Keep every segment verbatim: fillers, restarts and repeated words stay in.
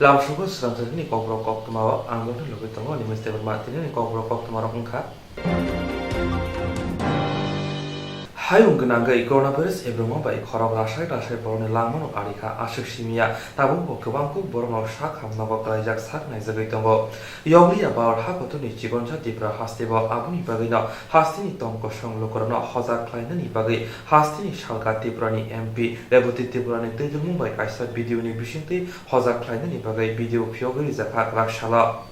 Tamsukgo swrangsa nini kokborok koktwma o ang nokni logi tongo, Animesh Debbarma. Tinini kokborok koktwma rok wngkha. Hayung gwnangwi coronavirus ebrwngma bai khorok rasai rasai borokni langmano arikha aswk simiya, tabukbo kwbangkuk borokno sak hamnogo kwlaijak sak naijagwi tongo. Yokliya Baor hakotorni chikonsa Tipra hasteo aboni bagwino hasteni tong kosong lukurokno hojak khlainani bagwi hasteni salka Tiprani M P Reboti Tripurani twidulmung bai kaisa video ni bisingtwi hojak khlainani bagwi video phiyogwi rijakha kwrak salo.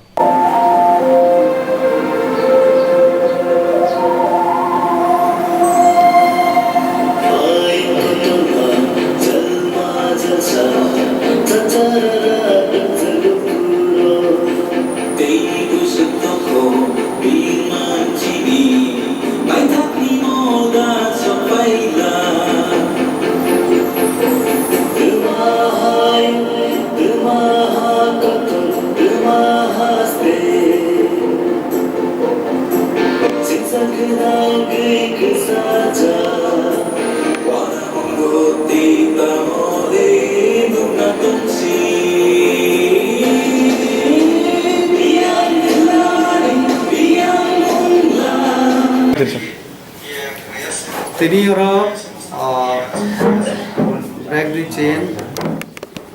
Tini oro, ah, Break the Chain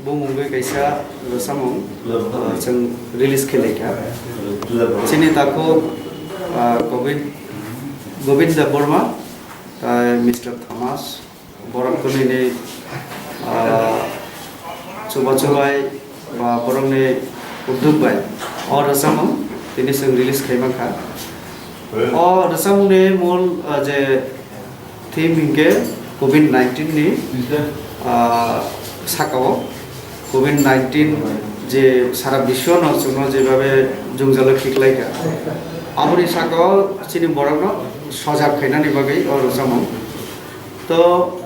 bumungwi kaisa rwchapmung, ah, chwng release khe laikha. Chini takhuk, ah, Govind, Govind Debbarma, tai Mister Thomas, borok kwnwini, ah, chubachu bai ba borokni udduk bai o rwchapmung tini chwng release khai mankha. O rwchapmungni mul, ah, je theme hinkhe covid nineteen ni, ah, sakao covid nineteen je sara biswano chwngno jebabe jwngjalo khiklaikha, aboni sakao chini borokno sojak khainani bagwi o rwchapmung. To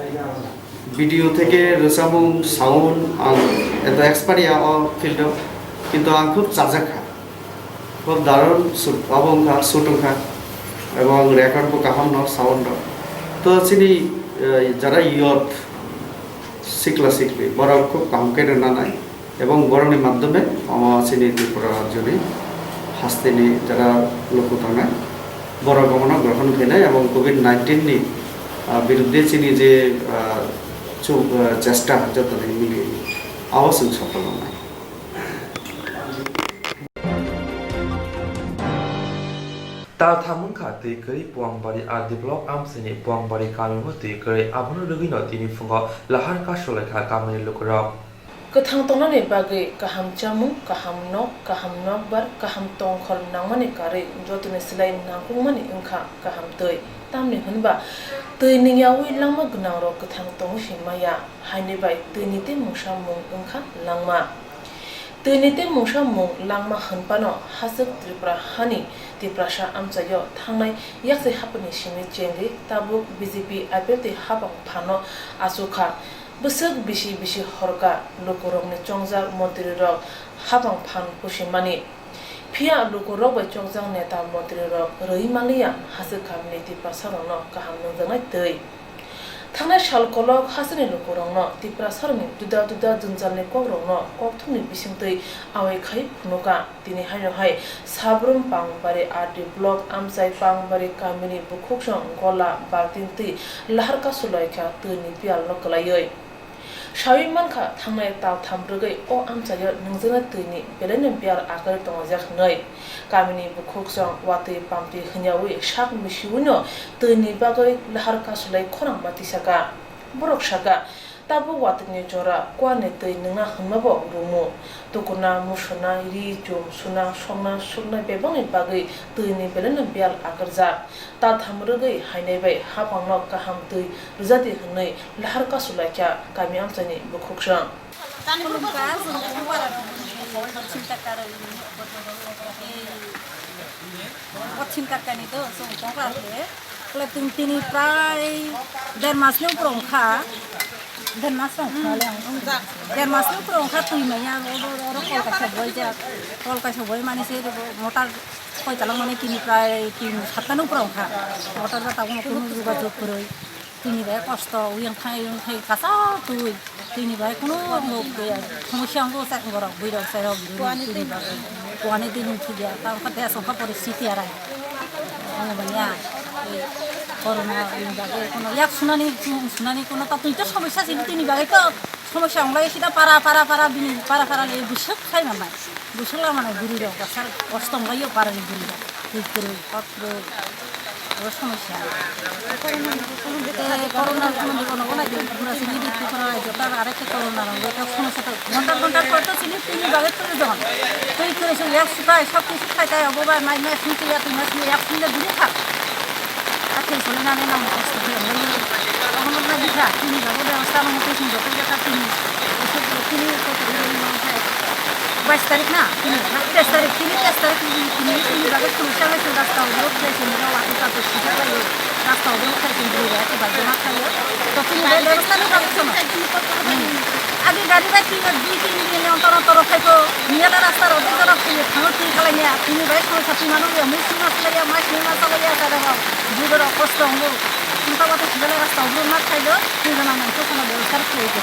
video theke rwchapmung, sound, ang eto expert ya o field o, kintu ang khub chajak kha, khub darun shoot abo wngkha, shoot wngkha, ebong record bo kaham no, sound rok. To chini, eh, jara youth, sikla sikli, borok khub kaham khe rwna nai. Ebong borokni madhyome omo chini Tripura rajyoni hasteni jara luku tongnai, borok omono grohon khainai ebong covid nineteen ni, ah, birudde chini je, ah, chu-, ah, chesta jotoni mili abo chwng sofol wngnai. Tal tham wngkha twi kwrwi Puangbari R D block amchaini Puangbari kamio twi kwrwi, abono rwgwino tini phungo lahar kasu laikha kamini lukurok. Kwthang tongnani bagwi kaham chamung, kaham nok, kaham nokbar, kaham tongkhor nangmani karwi jotoni slai nangkukmani wngkha kaham twi. Tamni hwnba twi ningyaui langma gwnangrok kwthang tongwi se maya, haini bai twini tei mungsa mung wngkha langma. Twini tei mungsa mung langma hwnphano hachwk Tripura hani Tiprasa amchaio thangnai yakchai haphangni simi chengwi tabuk B J P I P F T haphang phano achukha. Bwswk bisi bisi horka lukurokni chongjak montrirok haphang phan pusimani. Phiya lukurok bai chongjak neta montrirok rwi manliya hachwk kamini Tiprasarokno kaham nungjaknai twi. Thangnai sal kolok hasteni lukurokno Tiprasarokni juda juda jwngjalni kokrokno kokthumni bisingtwi awai khai phunuka. Tini haino hai Sabrum Pangbari R D block amchai Pangbari kamini bukhuksong gola baltin twi lahar kasu laikha twini biyalno kwlaiwi. Saui mankha, thangnai tal tham rwgwi o amchaio nungjaknai twini belaino biyal akwrwi tongjak hwnwi. Kamini bukhuksong watwi pamtwi hwnyaui sak misiuino twini bagwi lahar kasu lai khorang ma tisaka. Borok saka, tabuk watwkni jora kuarni twi nungna hwnmabo rumu. Tukuna, musuna, ri, chum, suna, songna, sukna bebakni bagwi twini belaino biyal akwrjak. Tal tham rwgwi hainai bai haphangno kaham twi rwjadi hwnwi lahar kasu laikha kami amchaini bukhuksong. Khulumkha, chwng Kongpara rok, Pachim Takar, eh, Pachim Takani do, chwng Kongpara khe. Kle tini, tini prai der masni upor wngkha. Der mas wngkha le ang. Der masni upor wngkha twi manya, oro, oro kol kaisa boi jak. Kol kaisa boi mani se motor koi chalok mani tini prai tin satta ni upor wngkha. Motor ba tabuk kunu jogajog kwrwi. Tini bai kosto, uyang thai, uyang thai, kasa twi. Tini bai kuno muk gaya, somosya wngkha, sa borok, bwrwi rok, sai rok, bwrwi tini bai. Kuani tini thikya, ta wngkha, desh wngkha, poristiti arai. Ang bani ya, ei, corona ni bagwi kuno yak sunani, sunani kuno ta twi to somosya sini tini bagwi to somosya wnglai sida para, para, para, bini para, para le busuk sai manai. Busuk la manai bwrwi rok, basal kosto wnglaio para ni bwrwi rok. Twi kwrwi, hot kwrwi. Bo somosya. Te corona ni somondi bono bo naidi, pura sini di Tripura rajyo ta are khe corona rok, ta somosya ta ghonta ghonta por to sini tini bagwi tuli don. Twi kwrwi se yak sukai, sab kisu khai tai, obo bai mai mai sini ya, twi mai sini yak sini duri kha. Akhir sini nani nang kosto khe ngai. Obo nang nai dikha, tini bagwi bebosta nang twi sini joto jata tini. Tini koi twi nang khai. Bais tarik na? Tini, na, teis tarik, tini teis tarik, tini, tini, tini bagwi khulsa lai se rasta obrob khlai se nirok wati ta to sijak lai rasta obrob khlai se bwrwi rok khe bai joma khlai o. To tini bai bebosta ni bagwi sono. Hmm. Agi gari bai tini dui tini din ni ontor ontor khai ko. Niyala rasta rok de jorok khai thango tini khlai niya. Tini bai sono sati mano ya, mui sima khlai ya, mai sima khlai ya, kada rok. Budo rok kosto wngo. Tini ta wati sijak lai rasta obrob ma khlai do. Tini jana nang to sono bebosta khlai ko.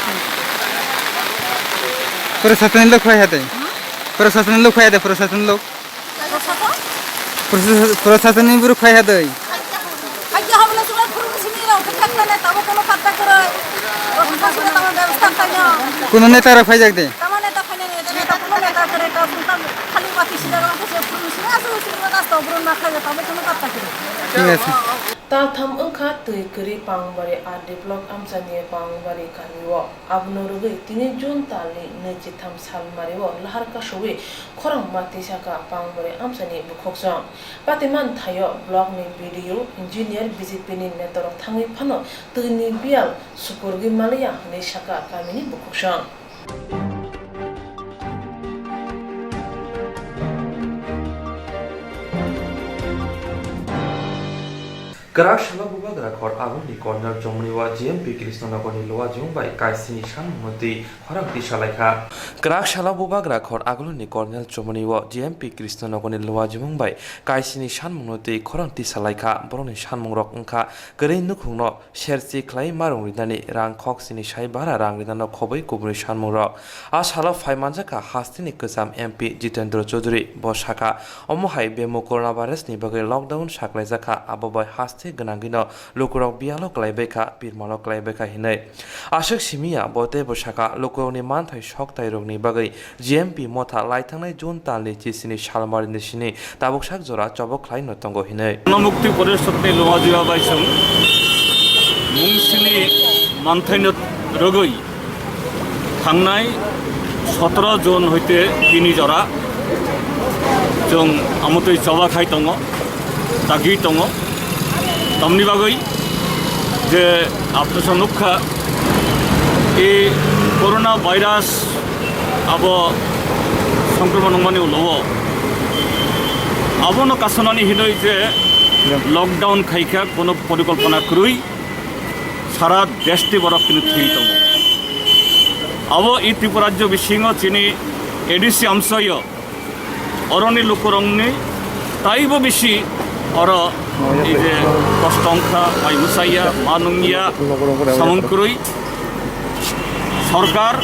Pura satan lo khai hate. Hmm? Pura satan lo khai hate, pura satan lo. Prasasoni bwrwi phai ha dei. Kuno neta rok phaijak de. Thik ase. Taltham wngkha twi kwrwi Pangbari R D block amchaini Pangbari kamio. Abono rwgwi tini June talni nwi chitham salmario lahar kasowi khorang ma tisa kha Pangbari amchaini bukhukchwng. Patiman thaio blockni B D O, engineer, B J P ni netarok thangwi phano twini biyal sukurgwi manliya hwnwi sakha kamini bukhukchwng. Kwrak salo bubagra khor agulni corner chomoni o G M P Krishnanagarni Luajimung bai kaisini sanmungno twi khorang tisa laikha. Kwrak salo bubagra khor agulni corner chomoni o G M P Krishnanagarni Luajimung bai kaisini sanmungno twi khorang tisa laikha. Borokni sanmungrok wngkha kwrwi nukhungno serchi khlai marung rinani rang khok sini sai bara rang rinano khobwi kubuni sanmungrok. A salo phai manjakha hasteni kwcham M P Jitendra Chaudhary. Bo sakha, omo hai bemu coronavirus ni bagwi lockdown saklaijakha, abo bai haste gwnangwino lukurok biyalo klaibaikha, pirmalo klaibaikha hinwi. Aswk simiya bo teibo sakha, lukurokni manthai soktairokni bagwi G M P motha laithangnai June talni chisini salmarini sini tabuksak jora chobok khlaino tongo hinwi. Mukti Porishadni Luajima bai chwng mungsini manthaino rwgwi thangnai sotoro June hoite tini jora chwng amotwi choba khai tongo, dagi tongo. Tamni bagwi je apnasa nukha, e corona virus abo songkromon wngmani ulo o abono kasonani hinwi je lockdown khaikha, kono porikolpona kwrwi sara deshni borok kini thwi tongo. Abo e Tripura rajyo bisingo chini A D C amsoyo oroni lukurokni taibo bisi oro ei je kosto wngkha, mai mwsaya, ma nungya, samung kwrwi. Sorkar,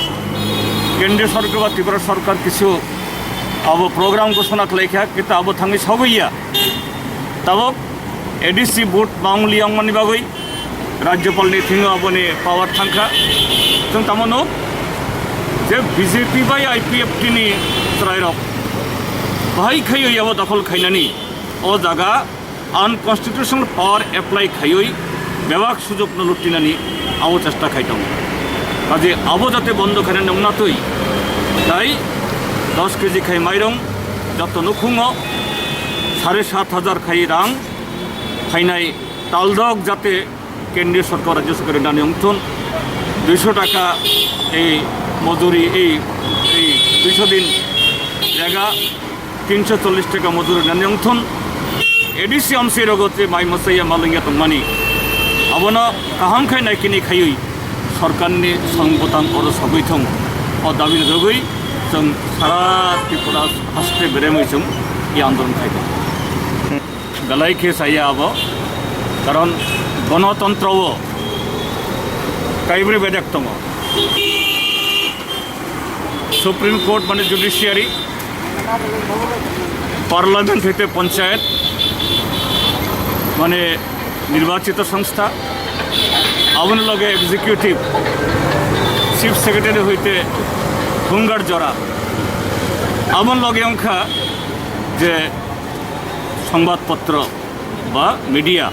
kendriyo sorkar ba Tripura sorkar kisu abo program ghosona khlaikha, kintu abo thangwi sogwi ya. Tabok A D C vote mangli wngmani bagwi Rajyapalni thingo aboni power thangkha. Chwng tamo nuk je B J P bai I P F T ni chwrairok bahai khaiwi abo dokhol khainani o jaga unconstitutional power apply khaiwi bebak sujokno lutinani abo chesta khai tongo. Kaje abo jate bondo khainani wngna twi tai dos keji khai mairung joto nukhungo sare sat hajar khai rang phainai taldok jate kendriyo sorkar, rajyo sorkar rinani wngthun, duisho taka ei mojuri, ei, ei duisho din rega, tinsho chollish taka mojuri rinani wngthun, A D C amsai rogo je mai mwsaya malwngya tongmani, abono kaham khai naikini khaiwi sorkarni song bwtang oro sogwi thung, o dabi rwgwi chwng sara Tripura haste beremwi chwng e andolon khai tongo. Belai khe saya abo, karon gonotontro o Kaibrwi bedek tongo. Supreme Court mane judiciary, Parliament hoite panchayat, mane nirbachito songstha, aboni loge executive, chief secretary hoite hungar jora, aboni loge wngkha je songbat potro ba media,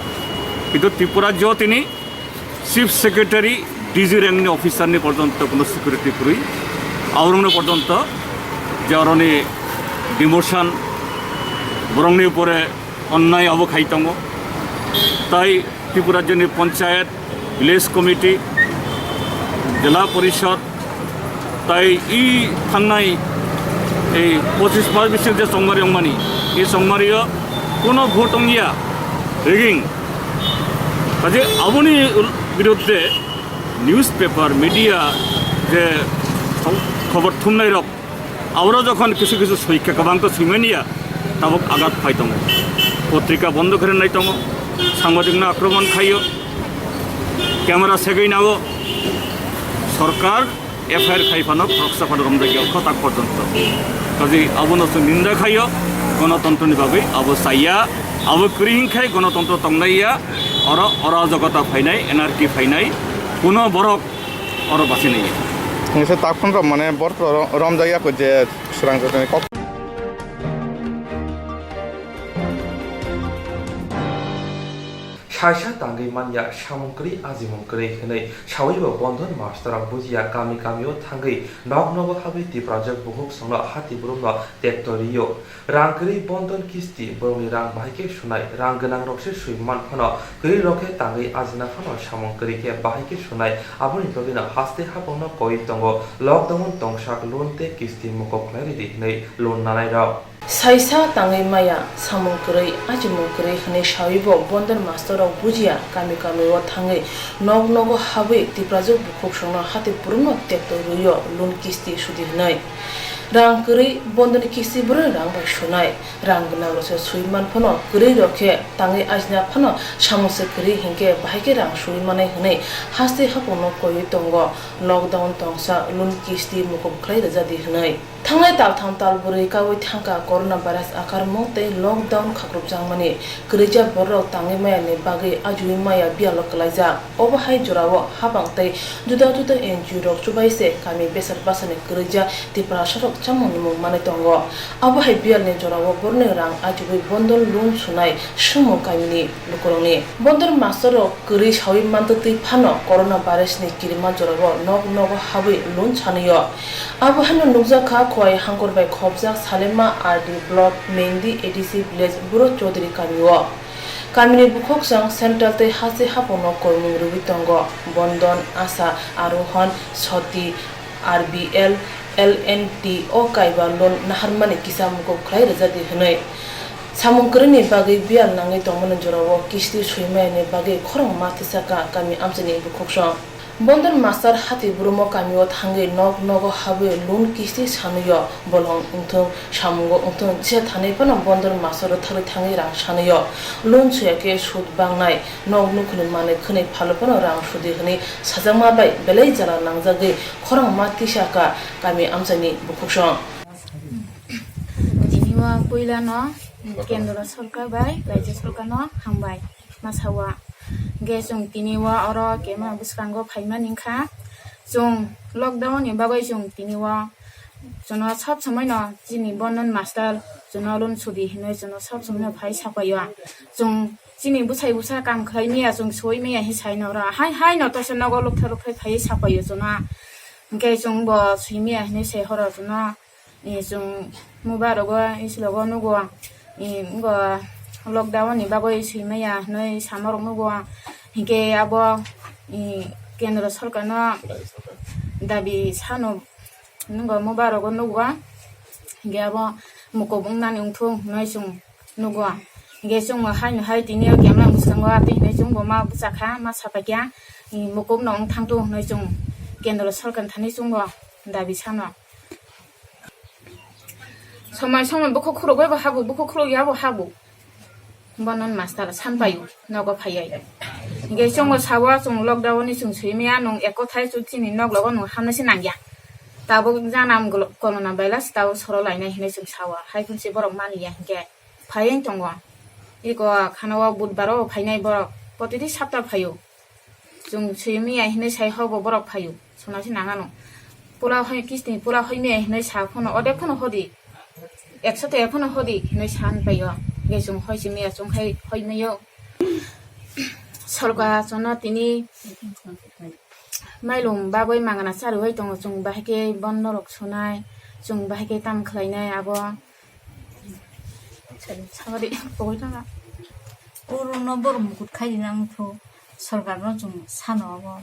kintu Tripura jotini chief secretary, D G rank ni officer ni porjonto kono security kwrwi, aborokno porjonto je oroni demotion, borokni upore onnai abo khai tongo. Tai Tripura rajyoni panchayat, village committee, jila porishod, tai i thangnai ei pochis mas bising je chongmari wngmani, ei chongmario kono vote wngya, rigging. Kaje aboni ul-, biruddhe newspaper, media je kho-, khobor thumnai rok, aboro jokhon kisu kisu soikha, kwbang to soimaniya, tabuk agat phai tongo. Potrika bondo khe nai tongo, sangbadik no akromon khaio, camera segwi nago, sorkar F I R khai phano khoroksa phano romjakya khotak porjonto. Kaje abono chwng ninda khaio, gonotontro ni bagwi abo chaya, abo kwrwi hinkhai gonotontro tongnaiya, oro, oro jogota phainai, anarchy phainai, kuno borok oro bachinai. Nise takhun rok mane bor rom jak ya ko je srang jotoni kok. Saisa tangwi manya samung kwrwi ajimung kwrwi hwnwi sawi bo Bondon master rok bujiya kami kami o thangwi nok nogo habwi Tiprajwk bukhuk songno hati burumno tekto rio. Rang kwrwi Bondon kisti, borokni rang bahai khe sunai, rang gwnang rok se swi man phano, kwrwi rok khe tangwi ajina phano samung kwrwi khe bahai khe sunai, aboni bagwino haste hapungno koi tongo, lockdown tongsak loan tei kisti mukup khlai ridi hwnwi loan nanai rok. Saisa tangwi maya samung kwrwi, ajimung kwrwi hwnwi sawi bo Bondon master rok bujiya kami kami o thangwi nok nogo habwi Tiprajwk bukhuk songno hati burumno tekto rwio loan kisti sudi hwnwi. Rang kwrwi Bondoni kisti borok rang bai sunai. Rang gwnang rok se swi man phano, kwrwi rok khe tangwi ajina phano samung se kwrwi hinkhe bahai khe rang swi manai hwnwi haste hapungno koiwi tongo, lockdown tongsa, loan kisti mukup khlai rwjadi hwnwi. Thangnai taltham talbrwi kaui thangkha corona virus akarmung tei lockdown khakrupjakmani. Kwrwija borok tangwi maya ni bagwi ajiui maya biyalo kwlaijak. Obo hai jorao habang tei juda juda N G O rok chubai se kami besar basani kwrwija Tiprasa rok chamung nungmung manwi tongo. Abo hai biyal ni jorao borokni rang ajiui Bondon loan sunai swngmung kamini lukurokni. Bondon master rok kwrwi saui mantwtwi phano corona virus ni kirima jorao nok nogo habwi loan sanwi o. Abo haino nukjak kha Khowai Hangkhor bai khopjak Salema R D block Mendi A D C village Buro Chaudhary kamio. Kamini bukhuk chwng central tei haste hapungno koimung rwui tongo. Bondon, Asha, Arohan, Soti, R B L, L N T o kaiba loan naharmani kisa mukup khlai rwjadi hwnwi. Samung kwrwini bagwi biyal nangwi tongmani jorao kisti swimayani bagwi khorang ma tisaka kami amchaini bukhuk chwng. Bondon master hati burumo kamio thangwi nok nogo habwi loan kisti sanwio bolong wngthung samungo wngthung jesa thani phano Bondon master o thagwi thangwi rang sanwio loan soya khe sud bangnai nok nukhuni manwi khwnwi phalo phano rang sudi hwnwi sajakma bai belai jala nangjagwi khorang ma tisaka kami amchaini bukhuksong. Tini o puila no kendro sorkar bai raijyo sorkar no hambai. Masa o. Hingke chwng tini o oro kema bwskango phaimani wngkha. Chwng lockdown ni bagwi chwng tini o chwngno sob somoi no chini Bondon master chwngno loan sudi hinwi chwngno sob somoi no phai sapai o. Chwng chini bwsai bwsa kam khlai maya chwng soi maya hinwi sai no oro hai hai no toisa nogo lukthai lukthai phaiwi sapai o chwngno. Hingke chwng bo sui maya hinwi sai horo chwngno. Eh, chwng mubarogo, eh, silogo nugo, eh, ngo lockdown ni bagwi swimaya hinwi samarok nugo, hinkhe abo, eh, kendro sorkarno dabi sano nugo mubarogo nugo, hinkhe abo mukup wngnani wngthung hinwi chwng nugo, hinkhe chwngno haino hai tini o kemla bwskango atwi hinwi chwngbo ma bwchakha, ma sapaikha, eh, mukupno wngthangthung hinwi chwng kendro sorkarni thani chwngbo dabi sano. Somoi somoi bukhuk khurugwi bo habu, bukhuk khurugya bo habu. Bono master sanpai nogo phaiwi. Hingke chwngbo sao, chwng lockdown ni chwng swi maya, nwng eko thai chwng chini nok logo nwng hamnai se nangya. Tabuk janam glo-, corona virus tabuk soro lainai hinwi chwng sao, hai phunsi borok mani ya hingke phaiwi tongo. Iko khana o budbar o phainai borok, protiti sapta phaio. Chwng swi maya hinwi sai hokbo borok phaio, sona se nangano. Pula hoi kisti pula hoi maya hinwi sa phano, odek phano hodi. Ekso te phano hodi hinwi sa paio. Hingke chwng hoi se maya chwng khai hoi mayo. Sorkar chwngno tini mailum bagwi mangana charwi tongo, chwng bahai khe bondo rok sunai, chwng bahai khe tam khlainai abo. Sabari pogwi thangna. Oro no borok mukut khai di nang thu, sorkar no chwng sano abo.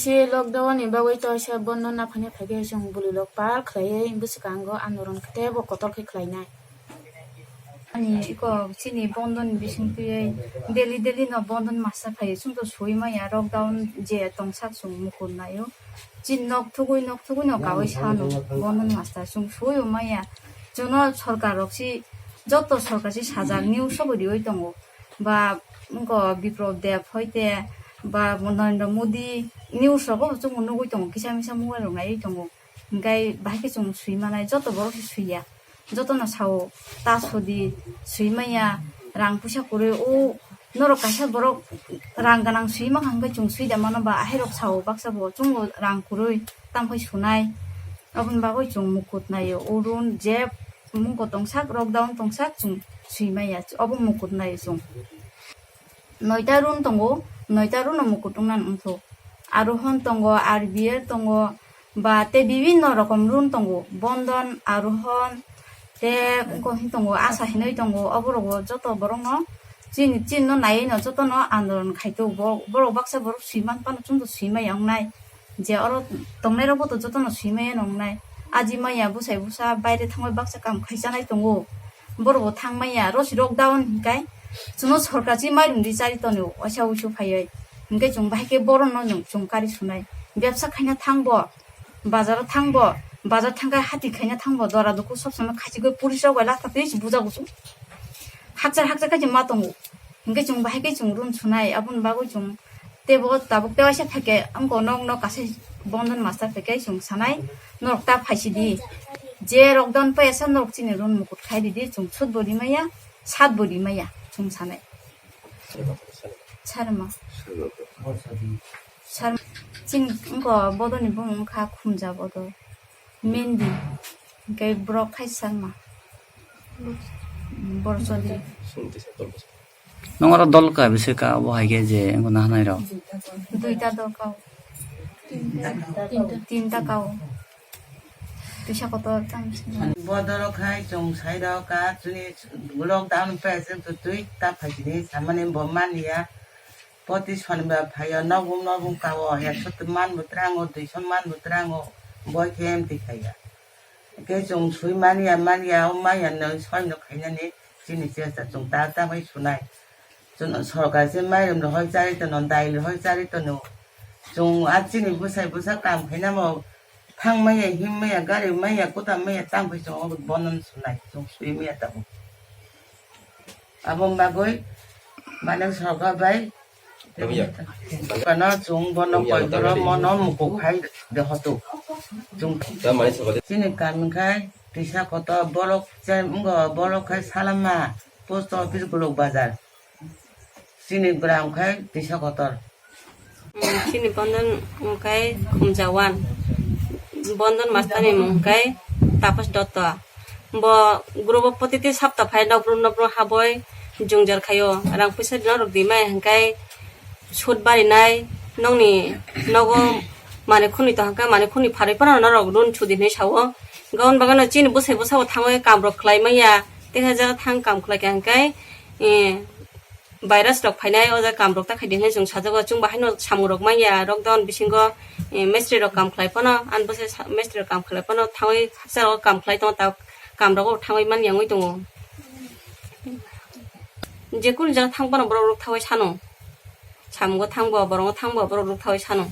Se lockdown ni bagwi toisa bondo naphani phaikhe chwng bwrwi rok pal khlaiwi bwswkango andoron teibo kotor khe khlainai. Ani iko chini bondon bising twi daily daily no bondon master phaio, chwng to sui maya lockdown je tongsak chwng mukur naio. Chin nok thugui nok thugui no kawi sano bondon master chwng sui maya. Chwngno sorkar rok si joto sorkar si sajak news sobo riwi tongo. Ba wngko Biplop Deb hoite ba Narendra Modi news rogo bo chwng nugui tongo kisa misa mobile rok naiwi tongo. Hingke bahai khe chwng sui manai, joto borok se sui ya. Jotono sao, ta sodi, sui manya, rang puisa kwrwi, o norok kaisa borok rang gwnang sui mankha hwnkhe chwng sui da mano ba, ahairok sao baksa bo chwngno rang kwrwi, tamo khe sunai. Aboni bagwi chwng mukut naio, o run je mungko tongsak, lockdown tongsak chwng sui manya, obo mukut naio chwng. Noita run tongo, noita run no mukut wngna wngthok. Arohon tongo, R B L tongo, ba tei bibinno rokom run tongo. Bondon, Arohon, tei wngkok hin tongo, Asa hinwi tongo. Oborogo joto borokno chini, chini no naiwi no jotono andolon khaito. Bo-, borok baksa borok swi man phano chwngno swi maya wngnai. Je oro tongnairokbo to jotono swi maya wngnai. Aji maya bwsai bwsa baire thangwi baksa kam khai chanai tongo. Borokbo thang maya, rosi lockdown hinkai chwngno sorkar si mairum di chari tongo, waisa wuisu phaiwi. Hinke chwng bahai khe borokno nwng chwng kari sunai. Bebsa khaina thangbo, bazaro thangbo, bazar thangkhe hati khaina thangbo, dora dukhu sob somoi khachigwi police rok bai latha twi bujago chwng. Hakchar hakchar khe chwng ma tongo. Hinke chwng bahai khe chwng run sunai, aboni bagwi chwng teibo tabuk tei waisa phaikhe wngkha nok nok kaisa bondon master phaikhe chwng sanai, norok ta phaisidi. Je lockdown paiyasa norok chini run mukut khai didi, chwng sut bo rimaya, sat bo rimaya, chwng sanai. Sarma. Sar, chini wngkha bodoni bumung wngkha Khumja bodo. Mendi. Hingke borok khai Sarma. Borok choli. Nwng oro dol ka bisi ka abo hai khe je wngkha na hanai rok? Duita dol ka o. Tinta ka o. Tisa kotor tang. Bodorok hai chwng sai rok ka chini lockdown phe se twi ta phaisini samani bo mania. Poti sonibar phaio nobum nobum ka o ekso man bo twrango, duiso man bo twrango, boi khe empty khaiya. Hingke chwng sui manya, manya, o manya no soi no khainani chini chesta chwng ta ta bai sunai. Chwng sorkar se mairum rohoi chari tono, dail rohoi chari tono. Chwng a chini bwsai bwsa kam khainamo thang maya, him maya, gari maya, kuda maya, tang bai chwng o bono no sunai, chwng sui maya tabuk. Aboni bagwi mane sorkar bai Kano chwng bono koi borok mono mukuk hai de hotu. Chwng chini kami khai tisa kotor borok chai wngkha borok khai Salama post office Golok Bazar. Chini gram khai tisa kotor. Chini Bondon wngkha Khumja one. Bondon master ni mung khai Tapas Dotto. Bo group o protiti sapta phai nokbrum nokbrum haboi jwngjal khaio, rang puisa norok di maya hwnkhe sut barinai, nokni nogo manwi khwnwi tong kha, manwi khwnwi pharwi phano norok run sudi hinwi sao. Hwnkhe aboni bagwino chini bwsai bwsao thangwi kamrok khlai manya, tei ha jaga thang kam khlai kha hwnkhe, eh, virus rok phainai, o jaga kam rok ta khaidi hinwi chwng sajago, chwng bo haino samung rok manya, lockdown bisingo, eh, mistri rok kam khlai phano, ani bwsai sa-, mistri rok kam khlai phano thangwi haksa rogo kam khlai tongo, ta kam rogo thangwi manya wngwi tongo. Jekunu jaga thang phano borok rok thangwi sano, samungo thang bo, borongo thang bo, borok rok thangwi sano.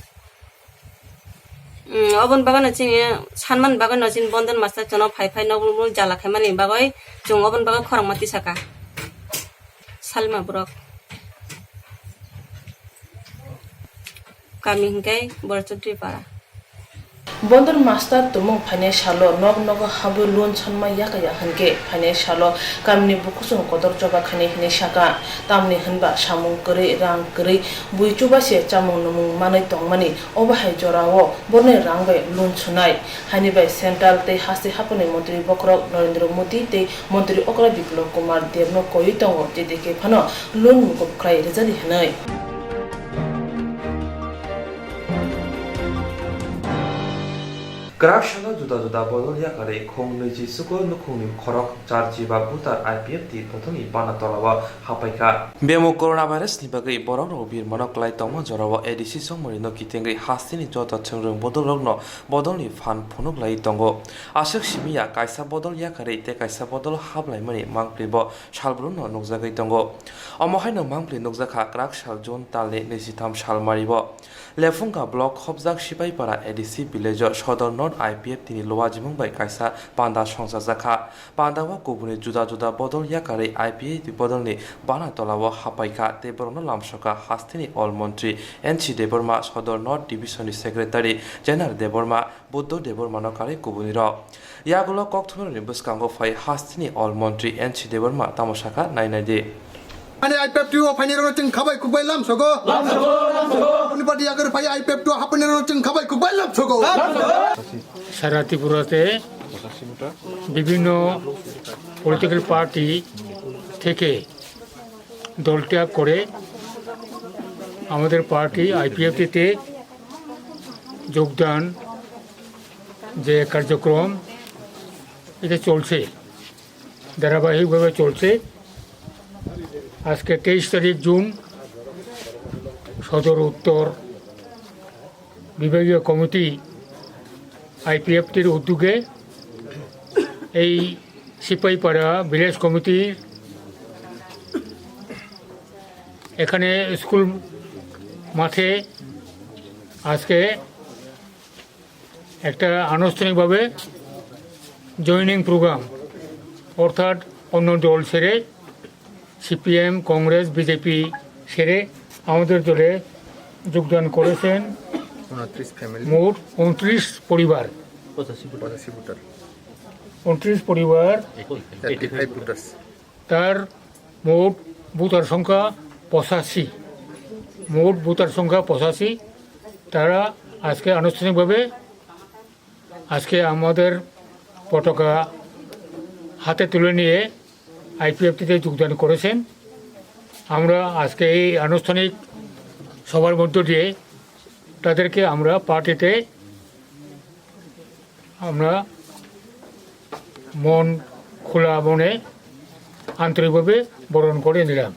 Mm, oboni bagwino chini sanmani bagwino chini Bondon master chwngno phai phai nokmung jala khaimani bagwi chwng oboni bagwi khorangma tisaka. Salma borok. kami hwnkhe Borchokri para. Bodol master tumung phainai salo nok nogo habwi loan sanma yakaya hwnkhe phainai salo kamini bukhusong kotor choba khainai hinwi sakha. Tamni hwnba samung kwrwi, rang kwrwi, bui chubaise chamung nwmung manwi tongmani, obo hai jorao boroni rang bai loan sunai. Haini bai central tei haste haphangni montri bokhorok Narendra Modi tei montri okra Biplab Kumar Debno koiwi tongo, J D K phano loan mukup khlai rwjadi hwnwi. Kwrak salo juda juda bodol yakarwi khung nwichi suko nukhungni khorok charchi ba butar I P F T bodolni bana tolao hapaikha. Bemo coronavirus ni bagwi borokrok birmano klai tongma jorao A D C chongmani no kitengwi hasteni joto chwngrwng bodolrokno bodolni phan phunuk lai tongo. Aswk simi ya kaisa bodol yakarwi tei kaisa bodol haplaimani mangpli bo salbrumno nukjagwi tongo. Omo haino mangpli nukjakha kwrak sal June talni nwichitham sal maribo. Lephungka block khopjak Sipaipara A D C village o Sodor North I P F T ni luajimung bai kaisa panda songchajakha. Panda o kubuni juda juda bodol yakarwi I P F T bodolni bana tolao hapaikha tei borokno lamsokha hasteni All Montri N C Debbarma, Sodor North Division ni Secretary Jenar Debbarma, Buddho Debbarmano karwi kubunirok. Yagulo kokthumrokni bwskango phai hasteni All Montri N C Debbarma tamo sakha nai nai di. Ani I P F T o phainai rokno chwng khabai khukbai lamsogo. Lamsogo, lamsogo. Ani party yakar phai I P F T o haphainai rokno chwng khabai khukbai lamsogo. সারা ত্রিপুরাতে বিভিন্ন political party থেকে দল ত্যাগ করে আমাদের পার্টি আইপিএফটিতে যোগদান যে কার্যক্রম, এটা চলছে, ধারাবাহিকভাবে চলছে। আজকে তেইশ তারিখ জুন, সদর উত্তর বিভাগীয় কমিটি আইপিএফটির উদ্যোগে এই সিপাহীপাড়া ভিলেজ কমিটির এখানে স্কুল মাঠে আজকে একটা আনুষ্ঠানিকভাবে জয়েনিং প্রোগ্রাম, অর্থাৎ অন্য দল ছেড়ে, সিপিএম, কংগ্রেস, বিজেপি ছেড়ে আমাদের দলে যোগদান করেছেন ঊনত্রিশ ফ্যামিলি। মোট ঊনত্রিশ পরিবার। পঁচাশি ভোটার। পঁচাশি ভোটার। ঊনত্রিশ পরিবার। Eighty five voters. তার মোট ভোটার সংখ্যা পঁচাশি। মোট ভোটার সংখ্যা পঁচাশি। তারা আজকে আনুষ্ঠানিকভাবে আজকে আমাদের পতাকা হাতে তুলে নিয়ে আইপিএফটিতে যোগদান করেছেন। আমরা আজকে এই আনুষ্ঠানিক সভার মধ্য দিয়ে তাদেরকে আমরা পার্টিতে আমরা মন খোলা মনে আন্তরিকভাবে বরণ করে নিলাম।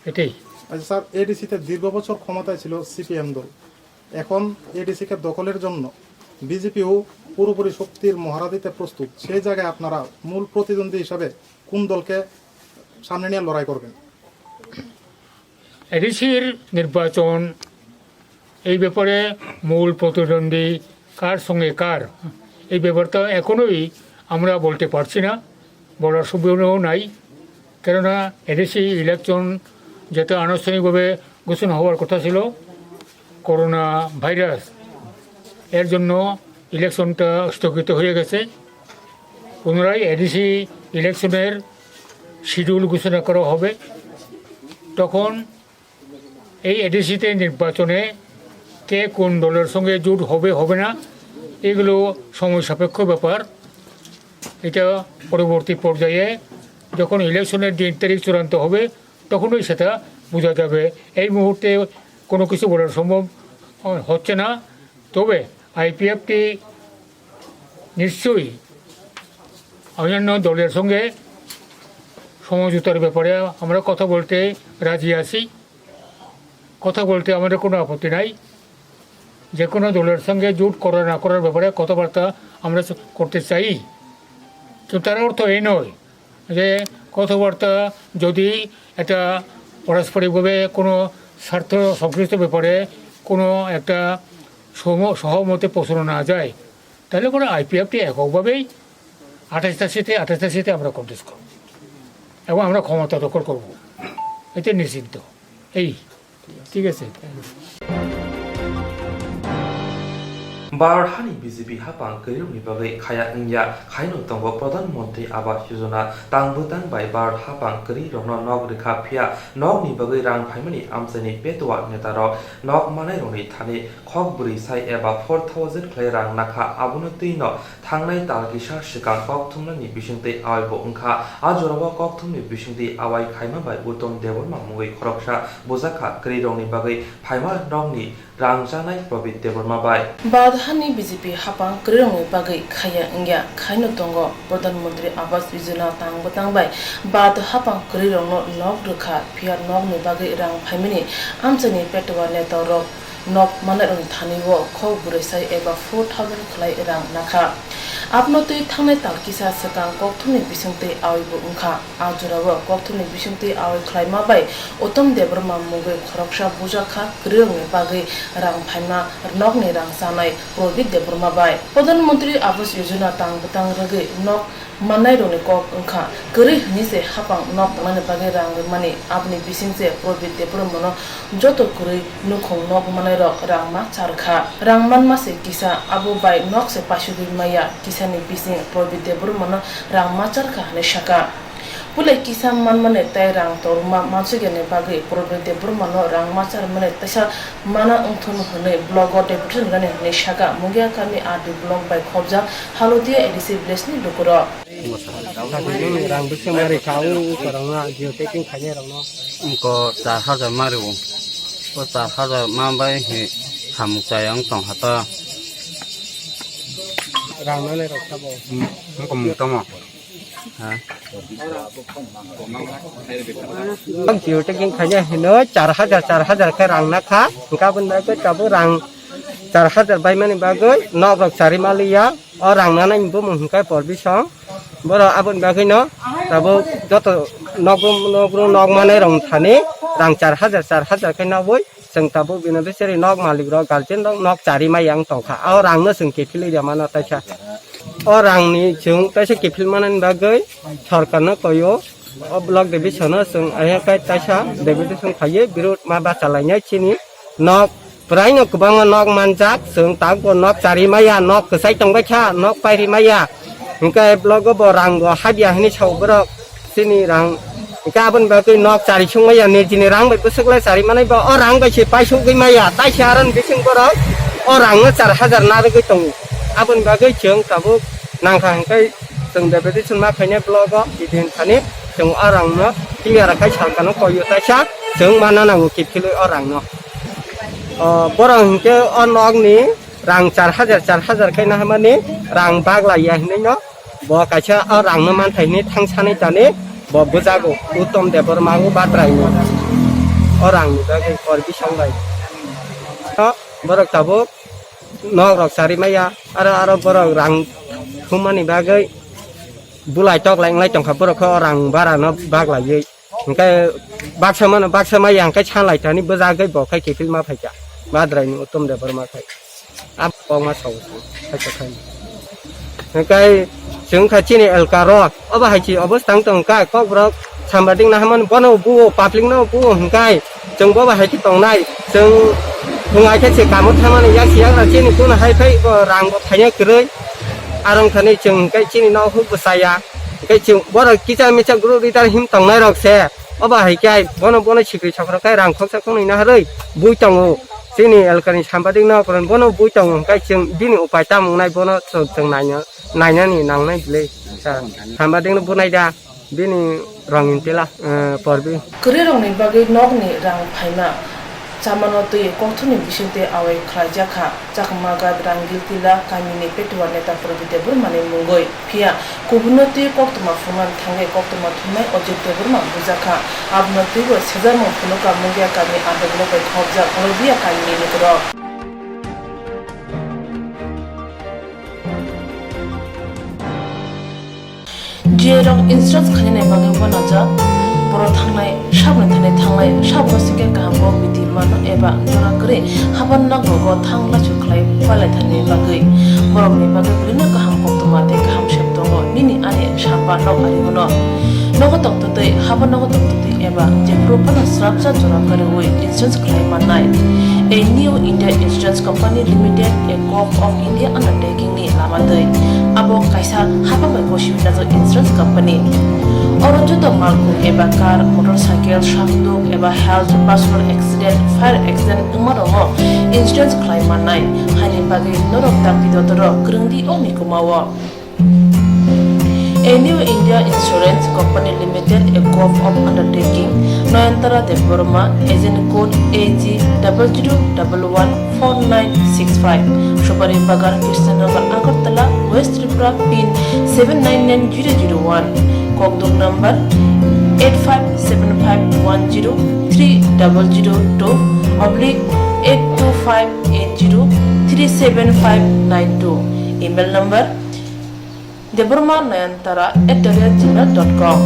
এটাই। আচ্ছা স্যার, এডিসিতে দীর্ঘ বছর ক্ষমতায় ছিল সিপিএম দল, এখন এডিসিকে দখলের জন্য বিজেপিও পুরোপুরি শক্তির মহড়া দিতে প্রস্তুত। সেই জায়গায় আপনারা মূল প্রতিদ্বন্দ্বী হিসাবে কোন দলকে সামনে নিয়ে লড়াই করবেন? এডিসির নির্বাচন, এই ব্যাপারে মূল প্রতিদ্বন্দ্বী কার সঙ্গে কার, এই ব্যাপারটা এখনোই আমরা বলতে পারছি না, বলার সুযোগও নাই। কেননা এডিসি ইলেকশন যেটা আনুষ্ঠানিকভাবে ঘোষণা হওয়ার কথা ছিল, করোনা ভাইরাস, এর জন্য ইলেকশনটা স্থগিত হয়ে গেছে। পুনরায় এডিসি ইলেকশনের শিডিউল ঘোষণা করা হবে। তখন এই এডিসিতে নির্বাচনে কে কোন দলের সঙ্গে জোট হবে, হবে না, এগুলো সময় সাপেক্ষ ব্যাপার। এটা পরবর্তী পর্যায়ে যখন ইলেকশনের দিন তারিখ চূড়ান্ত হবে, তখনই সেটা বোঝা যাবে। এই মুহূর্তে কোনো কিছু বলার সম্ভব, আহ, হচ্ছে না। তবে আইপিএফটি নিশ্চয়ই অন্যান্য দলের সঙ্গে সমঝোতার ব্যাপারে আমরা কথা বলতে রাজি আছি। কথা বলতে আমাদের কোনো আপত্তি নাই। যে কোনো দলের সঙ্গে জোট করা না করার ব্যাপারে কথাবার্তা আমরা করতে চাই। তো তার অর্থ এই নয় যে কথাবার্তা যদি এটা পারস্পরিকভাবে কোনো স্বার্থ সংশ্লিষ্ট ব্যাপারে কোনো একটা সম-, সহমতে পৌঁছানো না যায়, তাহলে পরে আইপিএফটি এককভাবেই আঠাশটা সিটে, আঠাশটা সিটে আমরা কন্টেস্ট করব এবং আমরা ক্ষমতা দখল করব, এতে নিশ্চিন্ত। এই, ঠিক আছে। Bharat hani B J P hapang kwrwirokni bagwi khaya wngya, khaino tongo Pradhan Mantri Awas Yojana. Tang bwtang bai Bharat hapang kwrwirokno nok rwkha, phiya nokni bagwi rang phaimani amchaini petua netarok nok manairokni thani khok bwrwi sai eba four thousand khlai rang nakha. Abono twino thangnai tal kisa swkang kok thumnani bisingtwi awaibo wngkha. A jorao kok thumni bisingtwi awai khaima bai Uttom Debbarma mungwi khoroksa bujakha kwrwirokni bagwi phaima nokni rang chanai Probit Debbarma bai. Bharat hani B J P hapang kwrwirokni bagwi khaya wngya, khaino tongo Pradhan Mantri Awas Yojana tang bwtang bai Bharat hapang kwrwirokno nok rwkha, phiya nokni bagwi rang phaimani amchaini petua netarok nok manairokni thani o khok bwrwi sai eba four thousand khlai rang nakha. Abono twi thangnai tal kisa swkang kok thumni bisingtwi awaibo wngkha. A jorao kok thumni bisingtwi awai khlaima bai Uttom Debbarma mungwi khoroksa bujakha kwrwirokni bagwi rang phaima nokni rang chanai Probit Debbarma bai. Pradhan Mantri Awas Yojana tang bwtang rwgwi nok mannairokni kok wngkha kwrwi hwnwi se hapang nok tongnani bagwi rang rwmani. Aboni bising se Probit Debbarmano joto kwrwi nukhung nok mannairok rang ma charkha. Rang manma se kisa, abo bai nok se paisugwi maya kisani bising Probit Debbarmano rang ma charkha hwnwi saka. Pulai kisa manmani tei rang torma mansukyani bagwi Probit Debbarmano rang ma charmani teisa mana wngthun hwnwi blogo deputation rwnani hwnwi saka Mungia kami R D block bai khobjak Halodia A D C village ni lukurok. Rang bwswk mari kha o, o kwrwngno geotagging khainairokno. Wngkha char hajar mari o. O char hajar ma bai hi samung chaya wng tong kha ta. Rang nanai rok sabo. Hmm, wngkha mung tamo. Ha? Ang geotagging khaina hino char hajar, char hajar khe rang nakha. Hwnkhe aboni bagwi tabuk rang char hajar baimani bagwi nok rok chari maliya. O rang nanai bumung hwnkhe Porbisong. Borok aboni bagwino tabuk joto nokrum nokrum nok manai rok thani rang char hajar char hajar khe nogwi chwng tabuk beneficiary nok malik rok guardian rok nok chari maya wng tongkha. O rangno chwng kiphilwi rw mano taisa. O rangni chwng taisa kiphil manani bagwi sorkarno koyo o block division-o chwng ayang kai taisa deputation khaiwi birut ma bachalainai chini nok. Puraino kwbangma nok manjak, chwng tabukbo nok chari maya, nok kwchai tongbaikha, nok pairi maya. Hwnkhe blogo bo rangbo habya hwnwi sao borok, chini rang. Hwnkhe aboni bagwi nok chari sung maya, nijini rang bai bwswk lai chari manai ba, o rang bai se paisugwi maya, taisa aroni bising borok o rangno char hajar narwgwi tongo. Aboni bagwi chwng tabuk nangkha hwnkhe chwng deputation ma khainai blogo, bidin thani chwng o rangno clear khai salkano koyo taisa chwng mana nango kiphilwi o rangno. O, borok hinkhe o nokni rang char hajar, char hajar khe naharmani rang baglaiya hinwi no bo kaisa o rangno manthai hinwi thangsanai tani bo bwjago Uttom Debbarma o Batraini o rangni bagwi Korbi song bai. O, borok tabuk nok rok chari maya, aro, aro borok rang thummani bagwi bulai tok lai wng lai tongkha borok khe o rang bara no baglaiwi. Hwnkhe baksa mano, baksa maya hwnkhe sanlai thani bwjagwi bo khai kiphil ma phaikha. Badraini Uttom Debbarma khai. A kokma sao phaikha khai. Hwnkhe chwng kha chini elka ro, obo hai chi obo tang tong kha kokborok sambadik naharmani bono buo, public no buo hwnkhe chwng bobo hai khe tongnai. Chwng thung ai khe se kamo thamani yak se yak chini kuno hai phai bo rang bo phaina kwrwi. Arong thani chwng hwnkhe chini nok huk bo chaya. Hwnkhe chwng borok kisa misa group leader him tongnai rok se. Obo hai khe bono, bono sikri sokro khe rang khoksa khoknwi naharwi bui tongo. Chini elkani sambadik no koron bono bui tongo hwnkhe chwng bini upai tamo wngnai bono chwng, chwng naina, nainani nangnai bwlwi. Sambadik no bunai da bini rong intila, eh, porbi. Kwrwirokni bagwi nokni rang phaima chamano twi kokthumni bisingtwi awai khlaijak kha. Chakma Ghat Rangil Tila kamini petuwa neta Probit Debbarmani mungwi. Phiya kubunno twi koktwma phunukna thangwi koktwma thumnai Ajit Debbarma bujakha. Abono twibo sejakmung phunukha Mungia kami Andobolo bai khobjak Holodia kamini lukurok. J rok insurance khainani bagwi uanajak. Borok thangnai saboni thani thanglai, saboni singkhe kaham kok biti mano eba jora kwrwi haban nok rogo thang lachu khlai pailai thani bagwi. Borokni bagwi bwrwino kaham koktwma tei kaham sep tongo. Nini ani samba nok ari bono. Nogo tongtwtwi, habo nogo tongtwtwi eba jephuru phano srapsa jora kwrwi insurance khlai mannai. A New India Insurance Company Limited, a Corp of India undertaking ni lama twi. Abo kaisa haba bai gosiwi najak insurance company. Oro joto malkhung eba car, motorcycle, sakduk eba health, personal accident, fire accident wngma rokno insurance khlai mannai. Haini bagwi norok dakti dotoro kwrwngdi o mikuma o. A New India Insurance Company Limited, a Corp of Undertaking, Nayantara Debbarma, agent code A G double zero double one four nine six five, Supari Bagan, Krishnanagar, Agartala, West Tripura, pin seven nine nine zero zero one, Kokduk number eight five seven five one zero three double zero two oblique eight two five eight zero three seven five nine two, email number Debbarma Nayantara at the rate gmail dot com.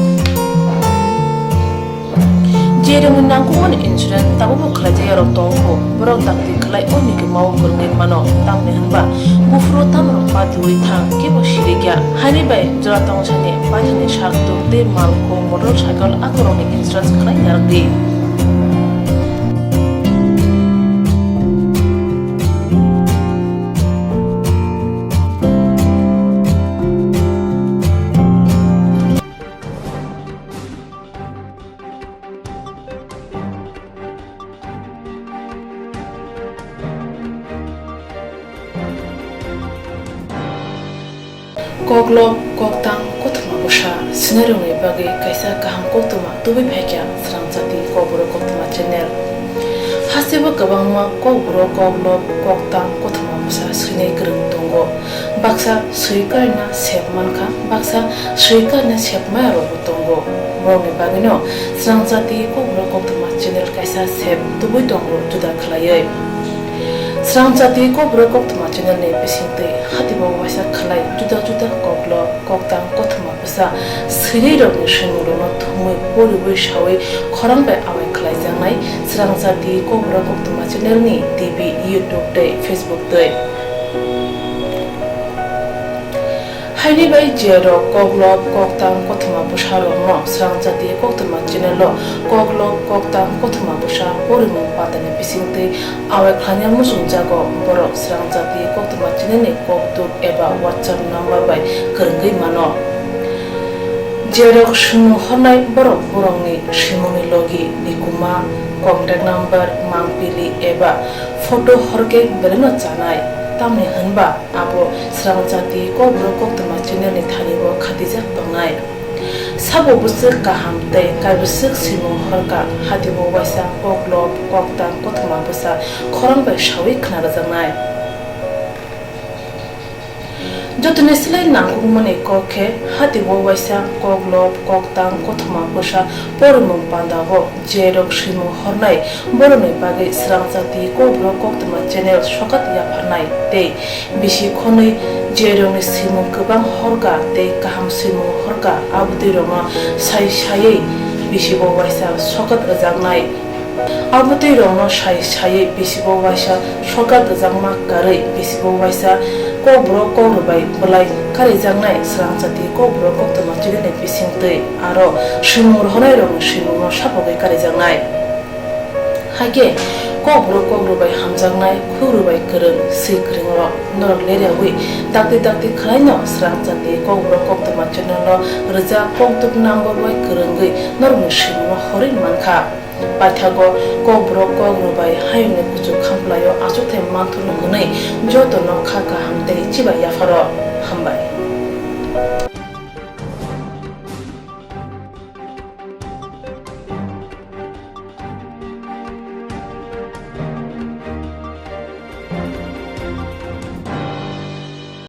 Jerokni nangkukmani insurance tabukbo khlaijak yarok tongkho, borok dakti khlai o mikuma o kwrwngwi mano, tamni hwnba buphuru tamrok patiwi thang kebo sirikya. Haini bai jora tongsani paithakni sak tuk tei malkhung, motorcycle akorokni insurance khlai narwkdi. Koklop, koktang, kothoma bwsa swinairokni bagwi kaisa kaham koktwma tubui phaikha Srangchati Kokborok Koktwma channel. Hasteo kwbangma kokborok, koklop, koktang, kothoma bwsa swinai kwrwng tongo. Baksa swi karina sep mankha, baksa swi karina sep maya rokbo tongo. Borokni bagwino Srangchati Kokborok Koktwma channel kaisa sep tubui tongo juda khlaiwi. Srangchati Kokborok Koktwma channel ni bisingtwi hatibo waisa khlai juda juda koklop, koktang, kothoma bwsa swinai rokni swimungrokno thumwi poriwi sawi khorang bai awai khlaijaknai Srangchati Kokborok Koktwma channel ni T V, YouTube tei Facebook twi. Haini bai jerok koklop, koktang, kothoma bwsa rokno Srangchati Koktwma channel o koklop, koktang, kothoma bwsa porimung patani bisingtwi awai khlaina muchungjago, borok Srangchati Koktwma channel ni kokduk eba WhatsApp number bai kwrwngwi mano. Jerok swimung hornai borok borokni swimungni logi, mikuma, contact number, mangpili eba photo horkhe belaino chanai, tamni hwnba abo Srangchati Kokborok Koktwma channel ni thani o khatijak tongnai. Sabo bwswk kaham tei kaibwswk swimung horkha, hatibo waisa koklop, koktang, kothoma bwsa khorang bai sawi khna rwjaknai. Jotoni slai nangkukmani kok khe, hatibo waisa koklop, koktang, kothoma bwsa porimung pandao jerok swimung hornai borokni bagwi Srangchati Kokborok Koktwma channel sokat yapharnai tei bisi khonwi jerokni swimung kwbang horkha tei kaham swimung horkha, abotwi rokno sai saiwi bisibo waisa sokat rwjaknai. Abotwi rokno sai saiwi bisibo waisa sokat rwjakma karwi bisibo waisa Kokborok Kokrwbai bwlai karijaknai Srangchati Kokborok Koktwma channel ni bisingtwi aro swimung rohornai rokni swimungno sapogwi karijaknai. Haikhe Kokborok Kokrwbai hamjaknai, Kokrwbai kwrwng, swi kwrwng rok norok leriawi dakti dakti khwlaino Srangchati Kokborok Koktwma channel o rwjak kokduk number bai kwrwngwi norokni swimungno horwi mankha. Paithago Kokborok Kokrwbai hayungni kuchuk khamplaio achukthai manthurno hwnwi jotono kha kaham tei chibai yapharo. Hambai.